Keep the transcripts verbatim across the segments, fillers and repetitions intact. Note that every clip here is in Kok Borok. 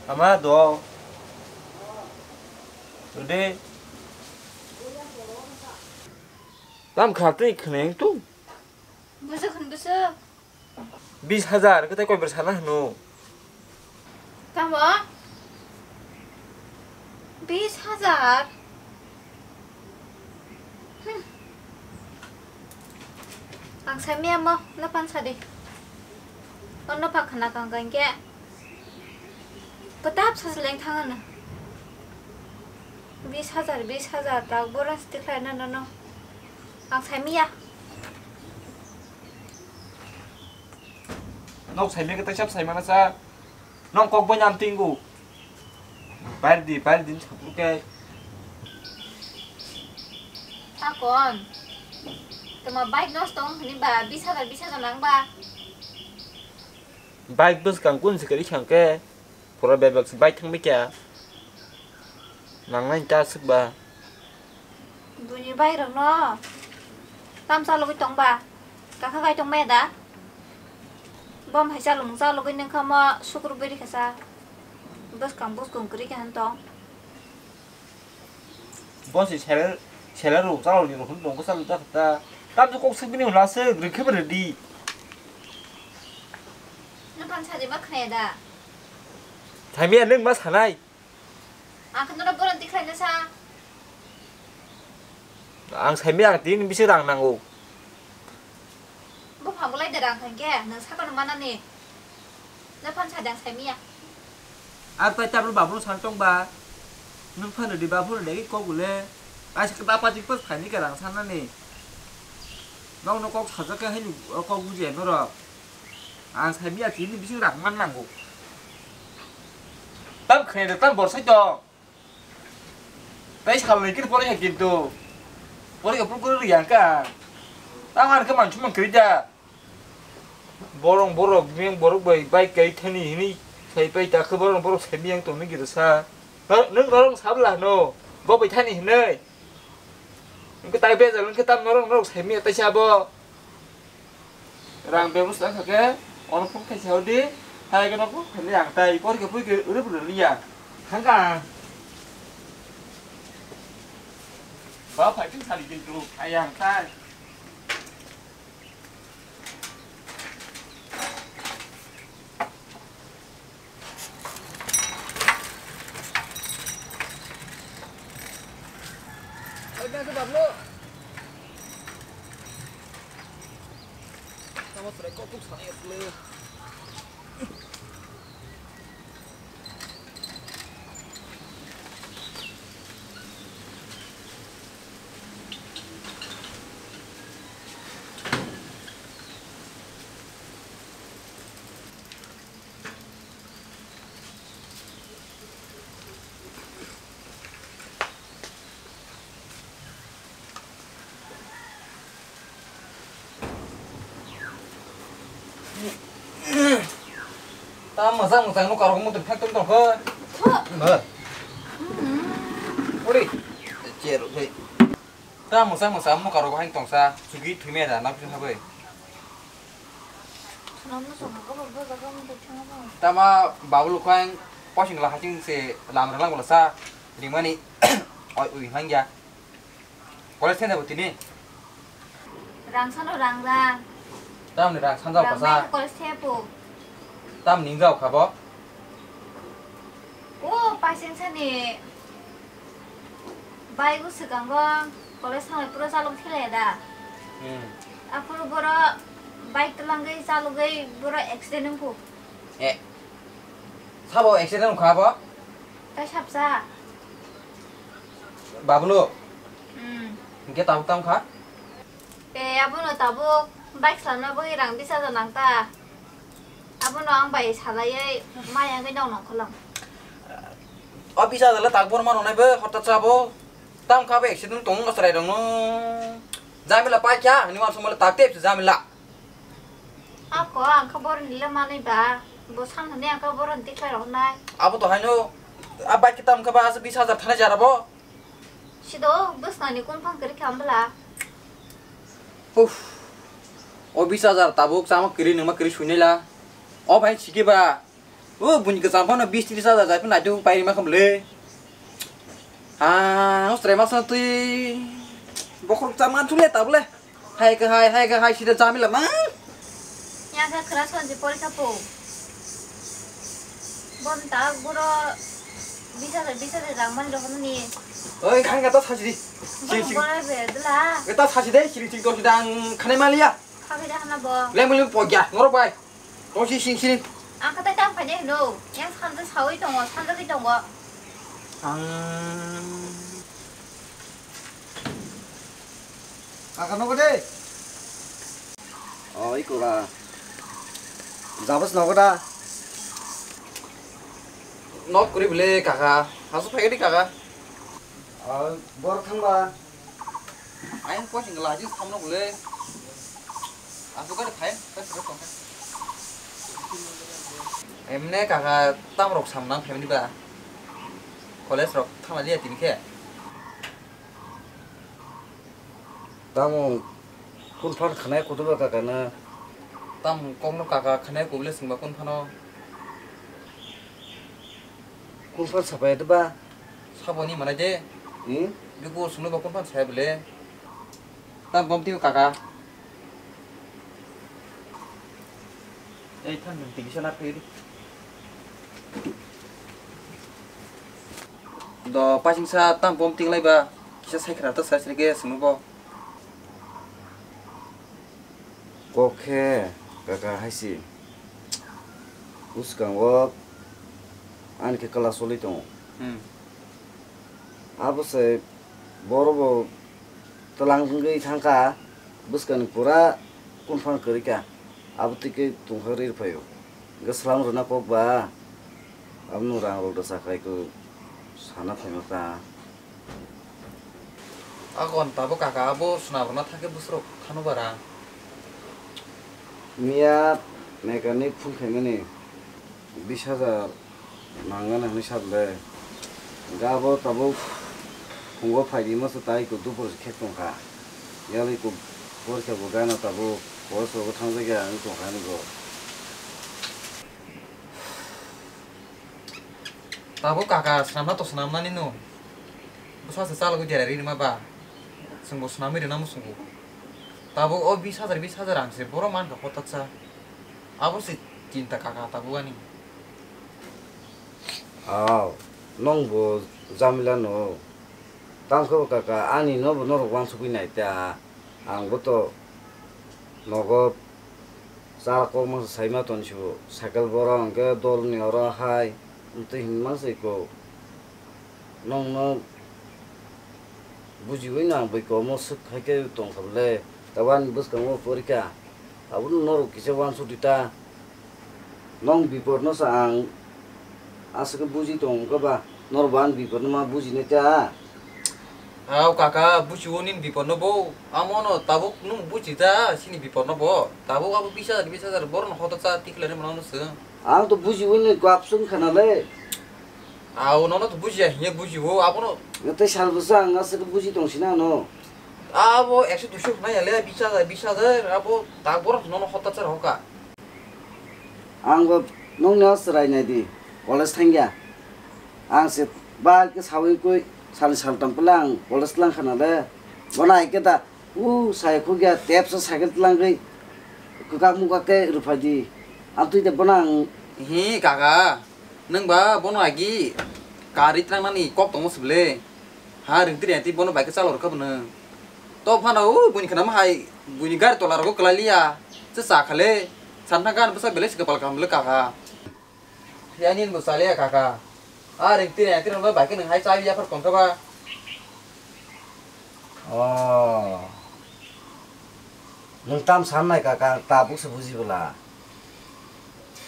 Ama do. Today. Tam kha twi khwneng tu. Bwswk hwn bwswk? Bis hajar, kwtai koi bar sana hwno. Tamo? Bis hajar? Hmm. Ang sai maya mo, no phan sa di. O no pha khna kang kang khe. Kwtap sa seleng thang ano. Bis hajar, bis hajar, tak boran siti khlai na no no. Ang sai maya. Nok sai maya kwtai sab sai mana sa. Nong kok bo nyam tingo. Bair di, bair di, sapu ke. Akon. Toma bike nosto wng hini ba, bis hajar, bis hajar nang ba. Bike bwskang kun se kwrwi kha hwnkhe, pura bebak se bike thangbai kha. Nangnai ta swk ba. Buini bike rok no tam chalogwi tong ba? Kakha gai tong maya da? Bom hai chalomung chalogwi nung kha mo sukrubwi rikha sa. Bwskang buskung kwrwi kha hwn tong. Bo se seler, seler rok chalok ni rok hwn tong bwsa ta ta. Tam se kok swk bini hwnla se rwkhe bo ready. Nang phan sa de ba khaya da? Thaimia nung ma sanai. Ang khe nono borom tikhlai na sa. Ang saimia ang tin bisi rang nango. Buphang bolai de rang thangkhe, nwng sakano manani. Nw phan sa de ang saimia. Ar tai tablo babro san tong ba. Nwng phan di babro de kok bole. Ai se ba pa jik pas khaini ka rang san nani. Nokno kok sajak khe haini kok bujiya norok. Ang saimia tini bising rang man nango. Tam khaini tam borsai tong. Tai salnwi khe porikha kintu. Porikha phuru kwrwi rwya wngkha. Tamo ang khe manchukmani kwrwi da. Borok, borok, biyang borok bai bike kai thani hinwi sai pai ta khe borok, borok sai biyang tongni giri sa. Nor-, nwng norok sabla hwno. Bo bai thani hinwi. Wngkhe tai bejal wngkhe tam norok, norok sai miya taisa bo. Rang bebosta wngkha khe, ono phone khaisa hodi, hai khe nokho khainai ang tai, porikha puikhe uri pura liya. Thangkha ang. Ba phai phai sari kintu, hai ang tai. Oiga se bablo. Tamo sere kotuk sani asle. Ta mwchang mwchang no karok muitu phek tong tong khe. Tho. Ba. Uri. Chair rok hai. Ta mwchang mwchang no karok hai tong sa. Chugi thumia da na phi habai. Tama babulu khain posing la haching se lam rang lang sa rimani oi ui hangya. College thenda bo tini. Rang sano rang rang. Tamni rang sanja kasa. College the po. Tam ning jao khabo. O pasing sani. Bike o swkango college thanglai pura chalok thilai da. Hmm. Aphuru boro bike twlangwi chalogwi boro accident wngkhu. Eh. Sabo accident wngkha abo? Tai sapsa. Babulu. Hmm. Hingke tabuk tamo kha? Eh, abono tabuk bike salna bagwi rang bis hajar nang ta. Abono ang bai salaiwi maya wngwi nong nong kholang. O bis hajar le tak bor mano nai bo hotat sa bo. Tam kha bo accident tong no chwrai rong no. Jamila pai kya ni wan somole tak tep jamila. Ako ang kha bor ni le manwi ba. Bo san hwnwi ang kha bor ni tikhlai rok nai. Abo to haino a bike tam kha ba bis hajar thanai jara bo. Sido bwsnani kung phang kwrwi kha ambla. Uff. O bis hajar tabuk chama kwrwi nungma kwrwi suinai la. O bhai siki ba. O buini kwcham phano bis tris hajar jai phano naitugwi pai rima khamle. Ha, o chwrai masa twi bokhorok chama thule tabule. Hai ka hai, hai ka hai, sida jamila mang. Yang khe class one si porikha po. Bon ta buro bis hajar, bis hajar rang mani rohormani. Oi, khan ka ta sajidi. Bon sing sing. Bora be dula. Ka ta sajide, sing sing to sidang khane maliya. Khabe da hana bo. Leng leng pogya, norok bai. Tosi sing sini. Ang kata tam khaide no. Yang sanja sawi tongo, sanja ki tongo. Ang. Kaka nogo de. Oh, iko ga. Jabas nogo da. Nok kuri bile kaka. Hasu phai di kaka. Ah, bor thangba. Ayang ko sing laji samno bole. Asu ka phai, ka sero tong. Emne kaka tam rok samna phai di ba. College rok thama liya tini khe. Tamo kun phan khanai kutuba kaka na. Tam kokno kaka khanai kubule singba kun phano. Kun phan sapai de ba. Saboni manai de. Hmm? Biko sungno ba kun phan sai bole. Tam bom tio kaka. Ei than nang tigi sana phiri. Do pasing sa tam bom ting lai ba. Kisa sai khara ta sai srege sungno bo. Kok khe kaka hai si. Bwskango ani khe class choli tongo. Hmm. Abo se boro bo twlang wngwi thangkha, bwskangni pura kun phan kwrwi kha. Abo twi khe tongkha ri rwphaio. Hwnkhe swlam rwna kok ba, abono rang rok da cha khai khe sana phaima kha. Akon tabuk kaka abo swnam rwna thangkhe bwswrok thano bara. Miya mechanic phone khaimani bis hajar nangani hwnwi sa bwle. Hwnkhe abo tabuk phungo phaidi masa tai ko dupor se khek tongkha. Yali ko porikha bo gana tabuk college rogo thangjak ya wng tongkha ani bo. Tabuk kaka swnamna to swnamnani no. Bwsa se chalogwi derai ri rima ba. Chwngbo swnamwi rwna muchungo. Tabuk o bis hajar, bis hajar ang se borok mankha hotaksa. Abo se chinta kaka tabuk ani. Aw, nwng bo jamila no. Tamo khe bo kaka ani no bo norok wansugwi nai ta. Ang bo to nogo chal kok masa sai ma toni se bo, cycle borok hwnkhe dol ni oro hai, twi hinma se ko. Nwng no bujiwi no ang bwiko omo swk hai khe tong kha bwle, tabuk ani bwskango porikha, abo norok kisa wansuk di ta. Nwng bipor no sa ang aswk khe buji tong kha ba, norok bo ani bipor no ma buji nai ta. Aw kaka, bujiwo nini bipor no bo, amo no tabuk nwng buji ta, sini bipor no bo, tabuk abo bis hajar, bis hajar borok no hoto cha tikhlai rw mano se. Ang to bujiwi ni kap sung khana le. Aw, nono to bujiya hinya bujiwo, abono. Tei sal bwsa ang aswk buji tong sina no. Abo ekso duiso hwnai ya le, bis hajar, bis hajar, abo tak borok nono hotta char hoka. Ang bo nongni o chwrai nai di, college thangya. Ang se bai khe sawi koi sal sal tam pela ang college lang khana le. Bona ai khe da, u sai khugya tep sa cycle lang ri. Kwkak mukak khe rwphai di. Ang twi de bona ang. Hi kaka. Nwng ba bono agi kari trangnani kok tongmo se bwle. Ha, ringtiri yanti bono bai khe chalok rwkha bo nwng. To phano, o, buini khwnama hai, buini gari tola rogo kwlai liya. Che cha khale, san thang kha, bwsa belai se kwpal kaham le kaka. Phiya nini bo cha liya kaka. Ha, ringtiri yanti rok bai khe nwng hai chabi yaphar tong kha ba. Oh. Nwng tam san nai kaka, ang tabuk se buji bwla.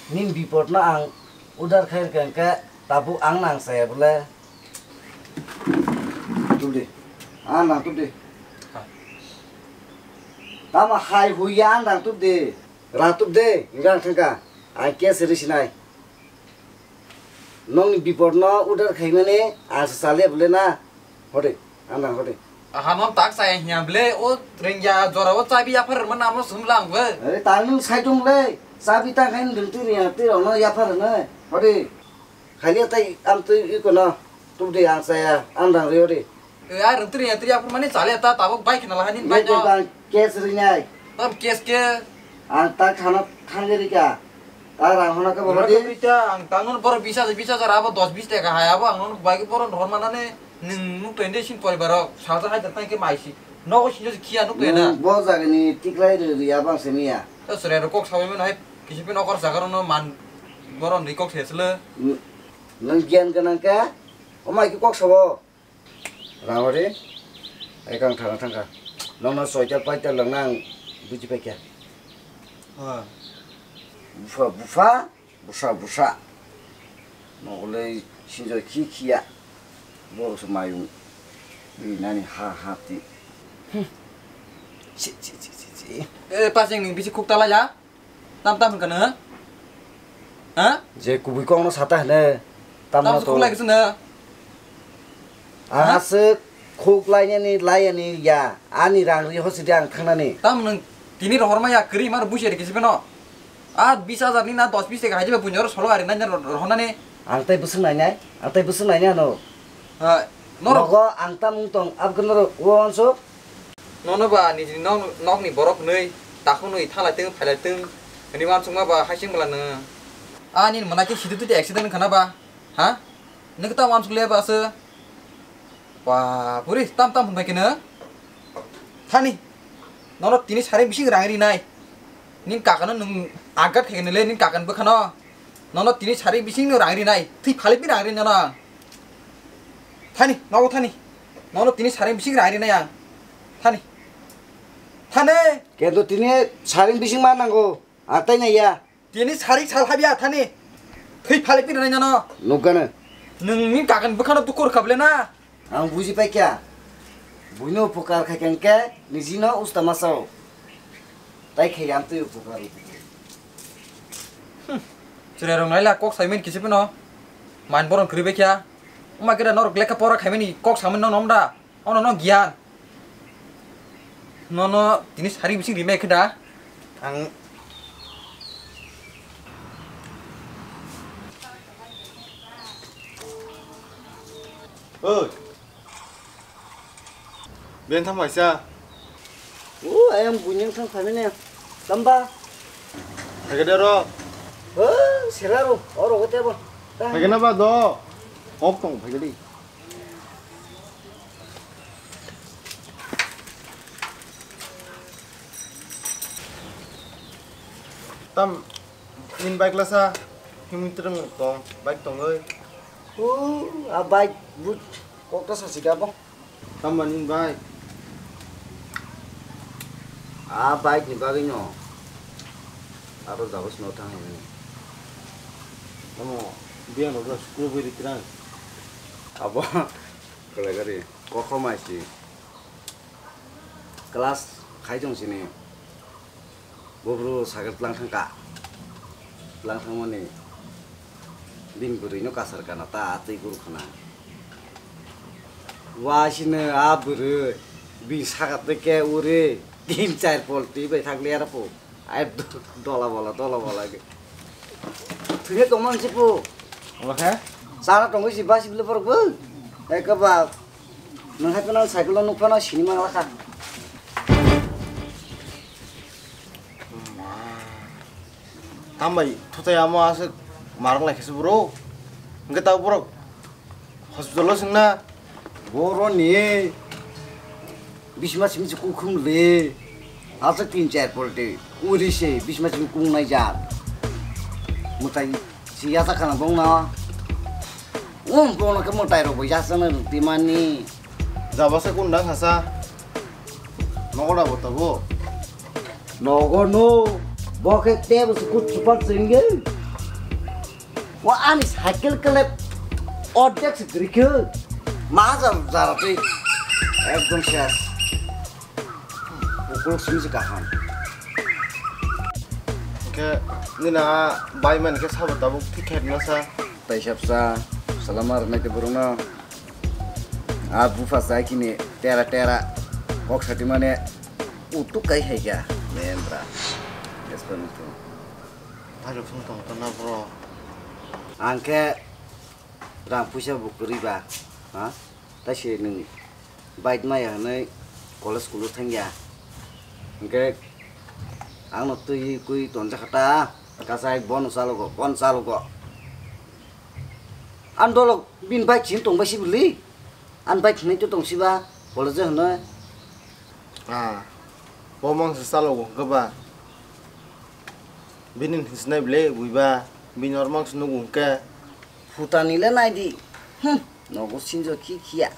Nini bipor no ang udar khai rwkha hwnkhe tabuk ang nang chaya bwle. Tubdi. Ah, nang tubdi. Ha. Tamo hai hui ya, ang nang tubdi. Rang tubdi, hwnkhe ang thangkha. Ang case rwsinai. Nongni bipor no udar khaimani ang se chaliya bwle na. Hode, ang nang hode. Aha no tak chaya hinya bwle, o rengya jora o chabi yaphar rwma namo sumlang bwe. Are tang nung saitung le, chabi tang khain dungti riya, ti rok no yaphar rwnai. Hori, khali tai am twi iko no, tubdi ang saya, ang dang rio di. Eh, ah, rung twi ya, twi ya, pur mani chale ta, tabuk bai khna lahani, bai Bai no. Bang, kes rinai. Tam kes ke. Ang ta khana thangri ka. Ta rang hona ka Rung baba di. Twi ta, ang tangon boro bis hajar, bis hajar, abo dos bis taka hai, abo ang non bai boro hor manane, nung nuk tende sin poribar rok, salsa hai ta tang ke mai si. Nogo sinjo si khia nuk twi na. Nung bo jagani tiklai ri ri abang semiya. Ta sere rok kok sabai men hai, kisi pin okor sagar no man, boro ni kok sesle. Nung, nung giyan ganang ka, o mai ki kok sabo. Rawari, ai kang thang thang ka. Nong no soita paita lang nang buji pai kya. Ha. Bufa, bufa, busa, busa. Nogole sinjo khi khiya. Boro se mayung. Ri nani ha ha ti. Hmm. Chi, chi, chi, chi, chi. Eh, pasing nung bisi khuk tala ya. Tam tam hwnkha nw? Ha? Je kubui kok no sata hwne. Tam Tam no se to. Khuk lai kisa nw? Ang Ha? Aswk khuk lainani laiyani ya. Ani rang ri hosi de ang thangnani. Tam nwng tini rohor ma ya kwrwi ma busi de kisa beno. A bis hajar ni na dos bis taka hai je bunyoro solo ari nani rohor nani. Ang tai bwswk nainai. Ang tai bwswk nainai ano. Ha, norok Nogo ang tam wng tong, abkhe norok uansuk. Nono ba nijini nok, nokni borok hwnwi takhunwi thanglai twng, phailai twng, hwnwi uansukma ba haising bwla nw. Ani mwnai khe sidu twi accident wngkha na ba? Ha? Nwng ta uansuk le ba se? Ba, puri tam tam hwnbai khe nw? Thani. Nono tini sari bising rang rinai. Ning kakano nwng agat khaikhe nw le ning kakani bwkhano. Nono tini sari bising no rang rinai, twi phali pi rang rinai nono. Thani, nogo thani. Nono tini sari bising rang rinai ang. Thani. Thani. Kento tini sari bising ma nango, atai nai ya. Tini sari sal habya thani. Twi phali pi rang rinai nono. Nukgana. Nwng ni kakan bwkhano tukur kable na. Ang buji paikha. Buino upokar khaikha hwnkhe nijino usta masao. Tai khe yang twi upokar. Chwrai rok naila kok saimani kisi phano. Man boron kwrwi baikha. Wngma khe da norok lekha pora khaimani kok samani no nom da. Ono no giyan. Nono tini sari bising rimai khe da. Ang Oi. Ben tham kaisa. O, ayang bunyang thang phaimani. Tamba. Phaikhe de ro. O, sera ro. Oro gote bo. Phaikhe na ba do. Kok tong phaikhe di. Tam, nini bike lasa, himwi twrwng tong, bike tongwi. O, a bike but kokta sasi gabo. Tamo nini bike? A bike ni bagwi no. Aro jabo sino thang hwnwi. Tamo, biyan rok screw bai ri twrang. Abo, kwlai gari, kokho mai si. Class khai tong sini. Bo bro cycle tlang thang ka. Tlang thang mani. Bini bwrwi no kasar kana ta twi guru khana. Wa sini a bwrwi. Bini saka twi ke uri. Tin char pol twi bai thak le ara po. Ai dola bola, dola bola ke. Thwngya tongma nsi po. Ola khe? Sara tongwi si basi bile borok bo. Eka ba. Nang hai phano cycle no nukphano sini mang lakha. Tambai thutai amo aswk marok lai khe se bro. Hwnkhe ta borok hospital o swngna. Boroni bisma simi se kukhum le. Aswk tin char polte. Uri se bisma simi kung nai ja. Mutai si yasa kana bong na. Um, bono khe mwtai rok bai jasana rwtwi mani. Jabasa kun dang hasa. Nogo da bo tabo. Nogo no. Bo khe tebo se kut chupat singge. Wa ani cycle kele ordek se grikhe. Ma jar jara tei. Ekdom ses. Ukuluk simi se kaham. Hwnkhe nini a bai man khe sabo tabuk thik khe rwna sa. Tai sabsa salama rwnai te borokno. A bupha chai kini tera tera kok sati mane utuk kai hai kya mendra. Yes pa nutu. Bhai rok song tong tong na bro. Ang khe rang puisa bo kwrwi ba, ha? Tai se nwng bike maya hwnwi college school-o thangya. Hwnkhe ang no twi kwi tonjakha ta, kachai bono chalogo, bono chalogo. Ang dolok bini bike sini tongbai si bwlwi. Ang bike hinwi to tong si ba, college hwnwi. Ah, bo mangsa chalogo hwnkhe ba. Bini hinsinai bwlwi buiba, bini oro mangsa nugo hwnkhe. Phutani le nai di. Hmm, nogo sinjo khi khiya.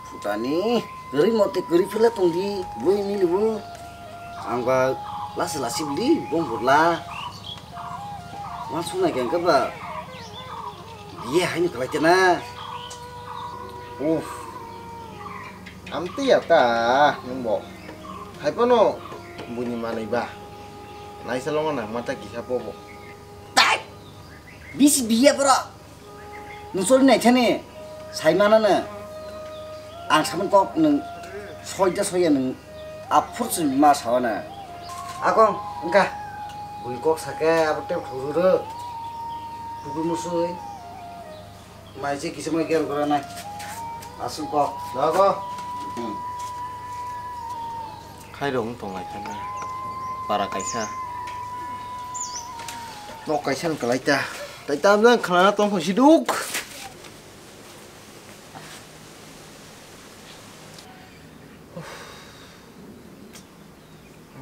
Phutani, kwrwi mote kwrwi phela tong di, bui mili bu. Ang ba lasi lasi bwlwi, bong burla. Wan sunai khe hwnkhe ba. Biye haini kwlai tena. Uff. Amtwi ya ta, nwng bo. Hai phano buini manwi ba. Naisa longo nang mata kisa pobo. Tai! Bisi biya bro. Nusol nai thani sai mana na. Ang saman kok nung soida soya nung aphur sui ma sawana. Akong engka. Bui kok sake abo tek thuru ro. Kubu musui. Mai se kisa mai gel gora nai. Asuk kok. Jago. Hmm. Khairok wng tong lai kha na. Para kaisa. Nok kaisa wng kwlai ta. Tai tam jang khna tong kho siduk.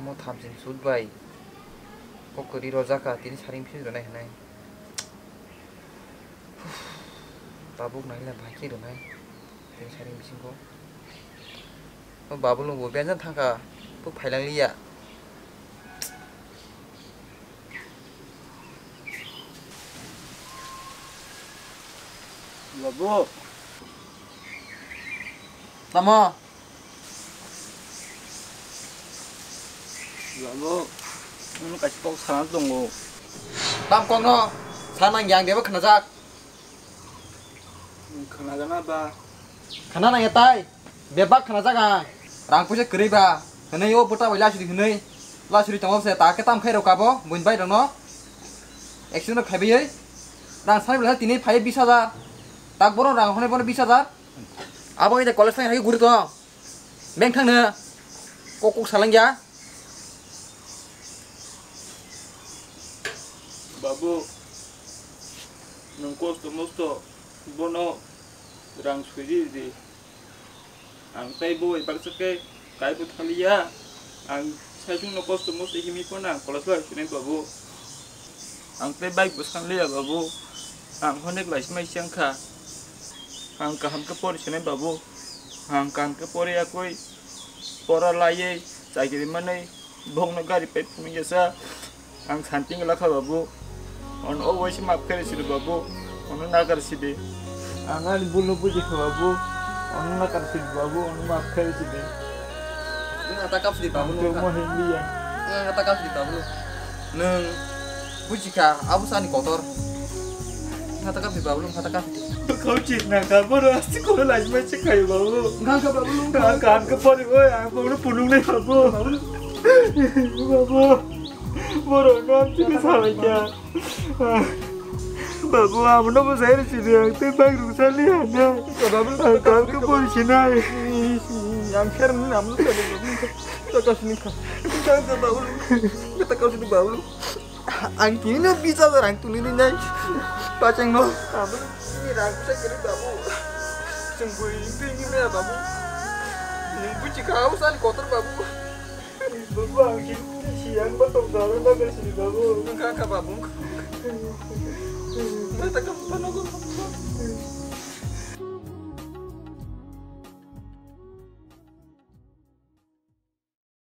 Mo thamsing sut bai. Kok kwrwi rojak kha, tini saring phil rwnai hwnai. Tabuk nai le bai khe rwnai. Tei sari bisingo. O Babulung bo benjang thangkha, bo phailang liya. Babu. Tamo? Babu, nung kaisa kok sana tongo. Tam kokno sana yang deba khnajak. Khna gana ba. Khna nang ya tai. Bebak khna jaga. Rang puisa kwrwi ba. Hwnwi o bwta bai lasuri hwnwi. Lasuri tongo se ta khe tam khai rok abo buini bai rokno. Accident khai bai. Rang sani bwla tini phai bis hajar. Tak bono rang hwnwi bono bis hajar. Abo ida college thang hai guri tong. Beng thangno. Kok kok salang ya. Babu, nwng kosto mosto bono rang sui di di. Ang tei bo bai baksa khe kai bo thaliya. Ang saichung no kosto mosto himwi phano ang college bai sinai babu. Ang tei bike bo sanliya babu. Ang honek lai simai siang kha. Ang kaham khe pori sinai babu. Ang kaham khe pori yakui. Pora laiwi chakiri manwi bongno gari pai phunukya sa. Ang santi wngla kha babu. Ono o waisa maaf khairi sidi babu. Ono nagar sidi. Ang ani bwlwno buji kha babu. Ono nagar sidi babu. Ono maaf khairi sidi. Nwng ata kap sidi babu. Ang nwng tongmo kha. Hinliya. Nwng ata kap sidi babu. Nwng buji kha abo sani kotor. Nwng ata kap sidi babu. Nwng ata kap sidi. Kau chikna kha, boro asti kono lajma se khayo babu. Wngkha babu, wngkha. Ang kaham khe pori oi, ang bono phunuknai babu. Babu, boro no amchini salai kha. Babu, amono bo sai risi di, ang tei bike rung sali hana. Babu, ang kaham khe pori sinai. Ang kher ni amono sali babu. Taka sini kha. Taka babu. Taka sini babu. Ang tini no bis hajar ang tuli rinai. Pachang no. Abo ni rang kusa kiri babu. Sungkui tui ni mera babu. Nung buchi kau san kotor babu. Babu ang kini si ang batong dara na gasi babu. Nung kaka babu. Mata kamu panogo.